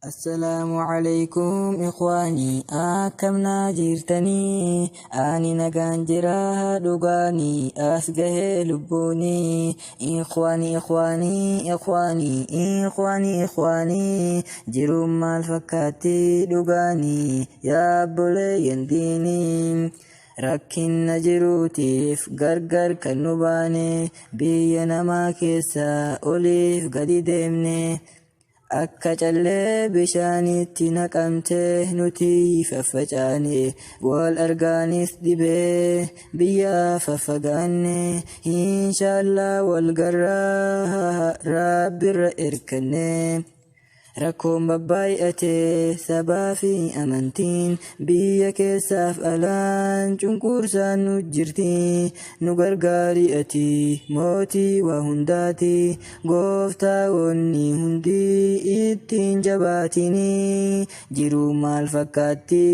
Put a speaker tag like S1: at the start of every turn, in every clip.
S1: Assalaamu calaykum ikhwaanii, akkam naa jirtanii? Ani nagaan jira dhugaanii, as gahee lubbuunii. Ikhwaanii, ikhwaanii, ikhwaanii, ikhwaanii, ikhwaanii, jiruun maal fakkaatti dhugaanii, yaa obboleeyyan diinii? Rakkinna jiruutiif gargar kan nu baane, biyya namaa keessa oliif gadi deemne. Akka callee bishaanitti naqamte nuti faffacaane, wal argaanis dhibee biyyaa faffagaanne. Inshaallah wal garraa rabbirra erkanne. Rakkoon babbaay'ate sabaa fi amantiin, biyya keessaaf alaan cunquursaan nu jirti. Nu gargaari ati mootii waa hundaati, gooftaa wanni hundi ittiin jabaatini. Jiruu maal fakkaatti,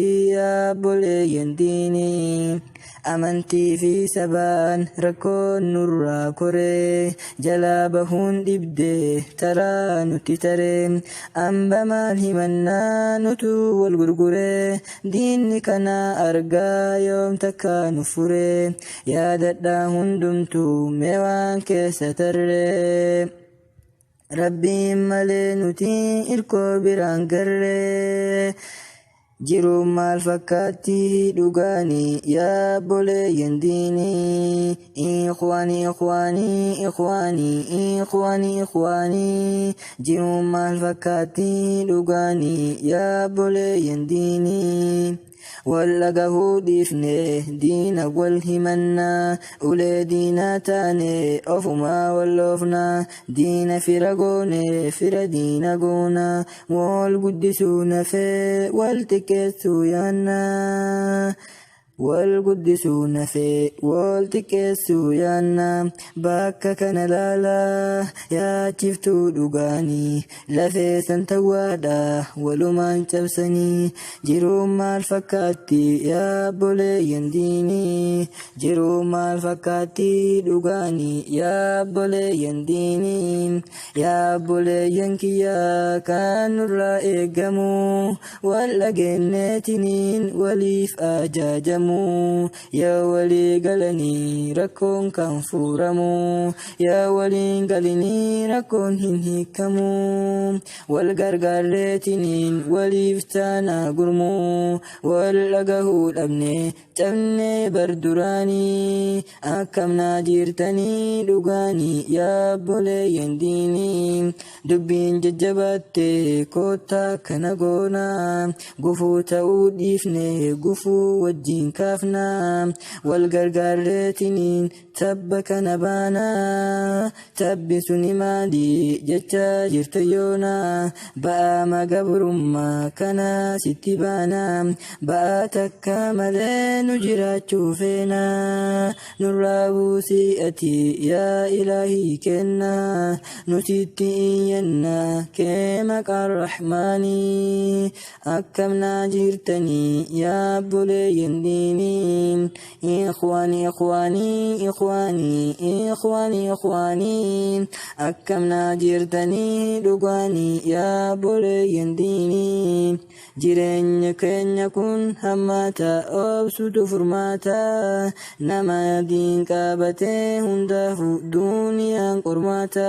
S1: obboleeyyan diinii? Amantii fi sabaan rakkoon nurraa koree, jalaa bahuun dhibdee taraa nutti taree. Amba maal himannaa, nutu wal gurguree? Diinni kana argaa yoom takka nu furee? Yaadadhaa hundumtuu mee waan keessa tarree. Rabbiin malee nuti irkoo biraan garree. Jiruun maal fakkaatti dhugaanii, yaa obboleeyyan diinii? Ikhwaanii, ikhwaanii, ikhwaanii, ikhwaanii, ikhwaanii, jiruun maal fakkaatti dhugaanii, yaa obboleeyyan diinii? Wal dhagahuu dhiifne diina wal himannaa, ulee diinaa taane ofumaa walloofna. Diina fira goone, fira diina goona. Wal guddisuu nafee wal xiqqeessuu yaanna. Wal guddisuu nafee wal xiqqeessuu yaanna. Bakka kana laalaa yaachiftuu dhugaanii, lafee santawwaadha walumaan cabsanii. Jiruun maal fakkaatti, yaa obboleeyyan diinii? Jiruun maal fakkaatti dhugaanii, yaa obboleeyyan diinii? Yaa obboleeyyan kiyyaa, kan nurraa eegamu wal dhageenneetiniin waliif ajajamu. Yaa walii galanii rakkoon kan furamu, yaa waliin galinii rakkoon hin hiikamu. Wal gargaarreetiniin waliif taanaa gurmuu. Wal dhagahuu dhabne cabnee bar duraanii. Akkam naa jirtanii dhugaanii, yaa obboleeyyan diinii? Dubbiin jajjabaatte, koottaa kana goonaa. Gufuu ta'uu dhiifne gufuu wajjin kaafnaa. Wal gargaarreetiniin tabba kana baanaa. Tabbi suni maali jecha jirta yoonaa? Ba'aa magabrummaa kana sitti baanaa. Ba'aa takka malee nu jiraachuu feenaa. Nurraa buusii ati yaa ilaahii kennaa. Nutitti iyyanna kee maqaan rahmaanii. Akkam naa jirtanii, yaa obboleeyyan diinii? Ikhwaanii, ikhwaanii, ikhwaanii, ikhwaanii, ikhwaanii, akkam naa jirtanii dhugaanii, yaa obboleeyyan diinii? Jireenya keenya kun hammaata, obsutu furmaata. Nama diin qabatee hundaafuu duuniyaan qormaata.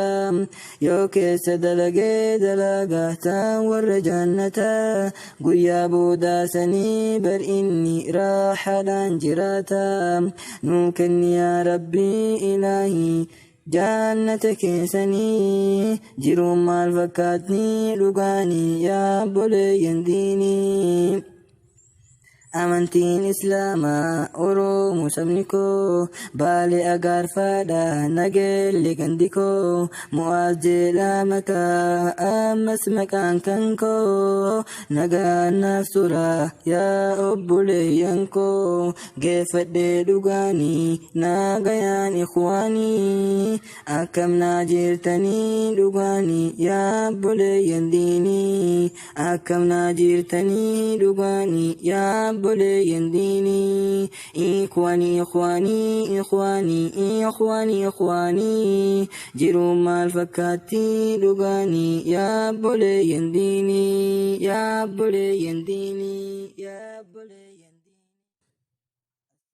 S1: Yoo keessa dalagee dalagaa taan warra jannata, guyyaa boodaa sanii bar inni raaxaadhaan jiraata. Nuu kenni yaa rabbii ilaahii jannata keessanii. Jiruun maal fakkaatni dhugaanii, yaa obboleeyyan diinii? Amantiin Islaamaa Oromoo sabni koo, Baalee Agaarfaadha Nageelle gandi koo, Mu'aaz jedha maqaa ammas maqaan kan koo, nagaan naaf tura yaa obboleeyyan koo, geeffadhee dhugaanii nagayaan ikhwaanii, akkam naa jirtanii dhugaanii yaa obboleeyyan diinii, akkam naa jirtanii dhugaanii yaa obboleeyyan diinii. Ikhwaanii ikhwaanii ikhwaanii ikhwaanii ikhwaanii, jiruu maal fakkaatti dhugaanii yaa obboleeyyan diinii, yaa obboleeyyan diinii, yaa obboleeyyan.